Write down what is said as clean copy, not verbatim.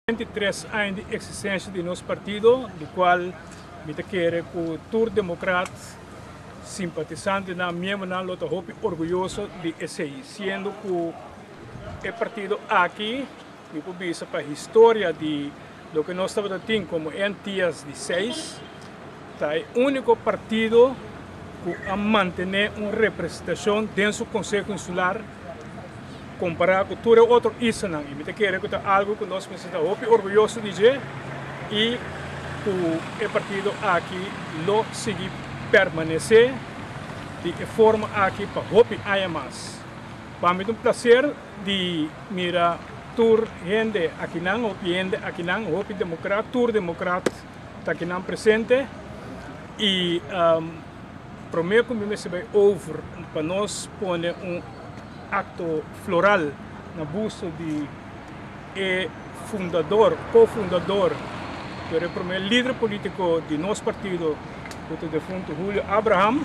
23 aña di eksistensia di nos partido, di kual mi ta kere ku tur demokrat, simpatisantenan, miembronan lo ta hopi orguyoso di esei, siendo ku e partido aki, mi por bisa pa historia di loke nos tabata tin komo e Antias di seis, ta e úniko partido ku a mantené un representashon den su Konseho Insular kompará ku tur e otro islanan. I mi ta kere ku ta algu ku nos mester ta hopi orguyoso di dje i ku e partido aki lo sigui permanesé di e forma aki pa hopi aña mas. Pa mi ta un plaser di mira tur hende akinan, hopi hende akinan, hopi demokrat, tur demokrat ta akinan presente i prome ku mi mester bai over pa nos pone un akto floral na busto di e fundador, ko-fundador, pero e prome lider politiko di nos partido ku ta defuntu Julio Abraham.